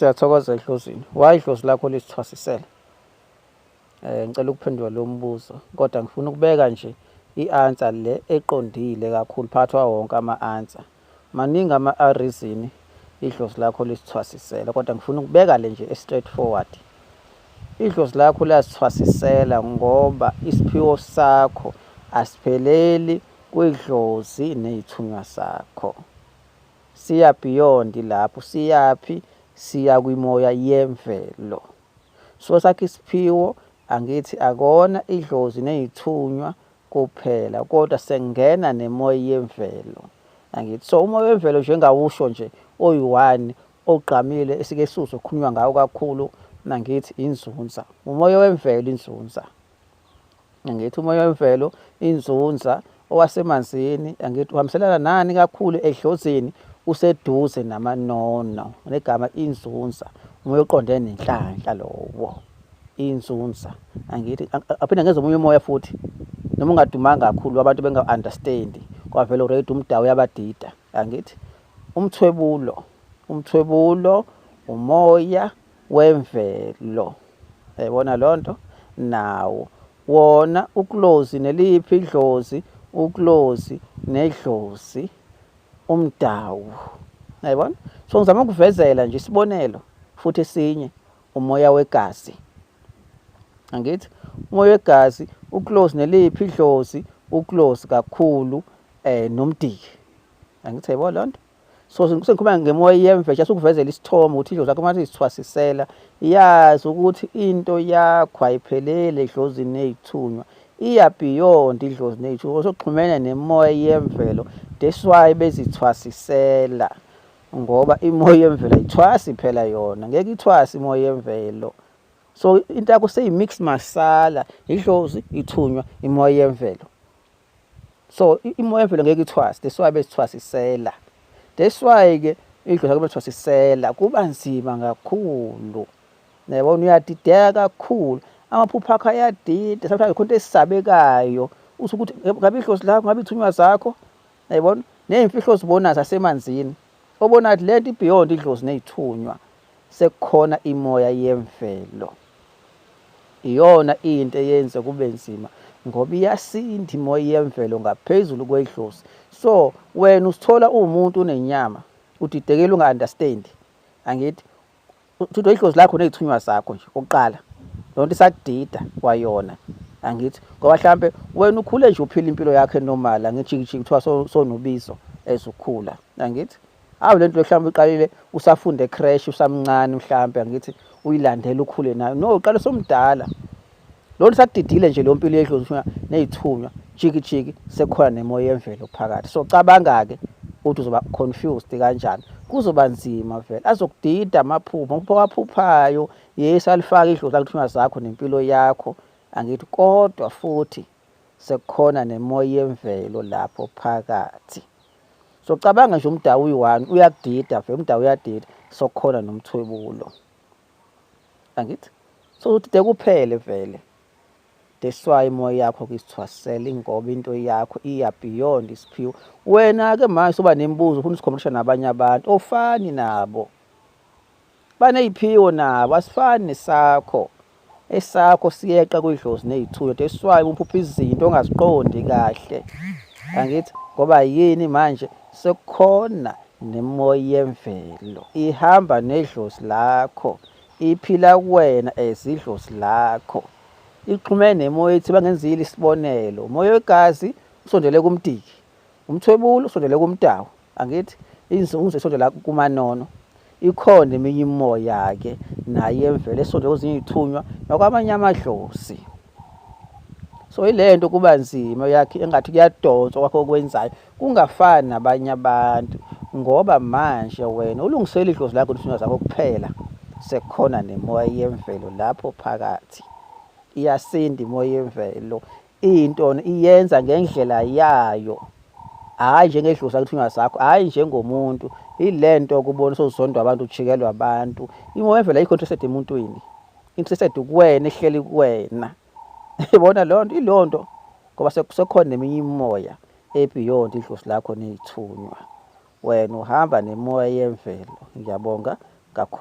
Siyathokoza edlozini. Why idlozi lakho lisithwasisela? Ngicela ukuphendula lo mbuzo kodwa ngifuna ukubeka nje i-answer le eqondile kakhulu phakathi kwawo wonke ama-answer. Maningi ama-reason idlozi lakho lisithwasisela kodwa ngifuna ukubeka le nje e-straight forward. Idlozi lakho liyasithwasisela ngoba isiphiwo sakho asipheleli kwidlozi ney'thunywa zakho. Siya beyond lapho, siyaphi? Siya kwimoya yemvelo. So sakho isiphiwo angithi akona idlozi ney'thunywa kuphela kodwa sengena nemoya yemvelo. Angithi so umoya wemvelo nje engawusho nje oyi-one ogqamile esike sizwe kukhulunywa ngawo kakhulu nangithi inzunza. Umoya wemvelo inzunza. Angithi umoya wemvelo inzunza owasemanzini angithi uhambiselana nani kakhulu edlozini useduze namanono negama inzunza umoya oqondene nenhlanhla lowo inzunza angithi aphinde ngeze omunye umoya futhi noma ungadumanga kakhulu abantu benga-understandi ngoba vele already umdawu uyabadida angithi umthwebulo umthwebulo umoya wemvelo yayibona loo nto nawo wona ukulozi neliphi idlozi ukulozi nedlozi umdawu yayibona. So ngizama ukuvezela nje isibonelo futhi esinye umoya wegazi angithi umoya wegazi uclose neliphi idlozi uclose kakhulu nomdiki angithi yayibona loo nto. So sengikhuluma ngemoya yemvelo just ukuvezela isithombe ukuthi idlozi lakho uma isithwasisela yazi ukuthi into yakho ayiphelele edlozini ney'thunywa iya beyond idlozi ney'thunywa sokuxhumene nemoya yemvelo. That's why bezithwasisela ngoba imoya yemvelo ayithwasi phela yona ngeke ithwase imoya yemvelo. So into yakho seyi-mix masala idlozi ithunywa imoya yemvelo. So imoya yemvelo ngeke ithwase, that's why bezithwasisela. That's why-ke idlozi lakho belithwasisela kuba nzima kakhulu. Yabona uyadideka kakhulu, amaphupho akho ayadida, sometimes khona into esabekayo uthi ukuthi ngabe idlozi lakho ngabe iy'thunywa zakho, yayibona ney'mfihlo ozibonayo zasemanzini obona ukuthi lento i-beyond idlozi ney'thunywa sekukhona imoya yemvelo. Iyona into eyenza kube nzima ngoba iyasinda imoya yemvelo ngaphezulu kwedlozi. So wena usithola uwumuntu unenyama udidekile unga-understand angithi uthi idlozi lakho ney'thunywa zakho nje okokuqala loo nto isakudida kwayona angithi ngoba hlampe wena ukhule nje uphila impilo yakho enormal angithi jiki jiki kuthiwa sonobizo ezukhula angithi awu lento mhlawumbe uqalile usafunda ecrash usamncane mhlawumbe angithi uyilandela ukhule nayo no uqale somdala lona isakudidile nje leyo mpilo yedlozi ney'thunywa jiki jiki sekukhona nemoya yemvelo phakathi. So cabanga-ke ukuthi uzoba confused kanjani, kuzoba nzima vele azokudida amaphupho amaphupho awaphuphayo yes alifake idlozi lakho ithunywa zakho nempilo yakho angithi kodwa futhi sekukhona nemoya yemvelo lapho phakathi. So cabanga nje umdawu uyi-one uyakudida vele umdawu uyadida sokukhona nomthwebulo angithi so udide kuphele vele. That's why imoya yakho kuyisithwasela ingoba into yakho iya beyond isiphiwo. Wena-ke manje usuba nemibuzo ufuna usikhombisha nabanye abantu ofani nabo. Baney'phiwo nabo asifani nesakho. Esakho siyeqa kwidlozi ney'thunywa. That's why uphupha izinto ongaziqondi kahle. Angithi ngoba yini manje sekukhona nemoya yemvelo ihamba nedlozi lakho iphila kuwena as idlozi lakho ixhumene nemoya ethi bangenzile isibonelo umoya wegazi usondele kumdiki umthwebulo usondele kumdawu angithi inzunzo isondela kumanono ikhona eminye imoya-ke nayo yemvelo esondele kwezinye iy'thunywa nakwamanye amadlozi. So ile nto kuba nzima yakhe engathi kuyadonswa kwakho okwenzayo kungafani nabanye abantu ngoba manje wena ulungisela idlozi lakho nezithunywa zakho kuphela sekukhona nemoya yemvelo lapho phakathi. Iyasinda imoya yemvelo into iyenza ngendlela yayo hhayi njengedlozi lakho ithunywa zakho hhayi njengomuntu. Ile nto kubona sewuzondwa abantu ujikelwa abantu. Imoya yemvelo ayikho interested emuntwini, interested kuwena ehleli kuwena. Yibona leyo nto ileyo nto ngoba sekukhona neminye imimoya e-beyond idlozi lakho ney'thunywa. Wena uhamba nemoya yemvelo. Ngiyabonga kakhulu.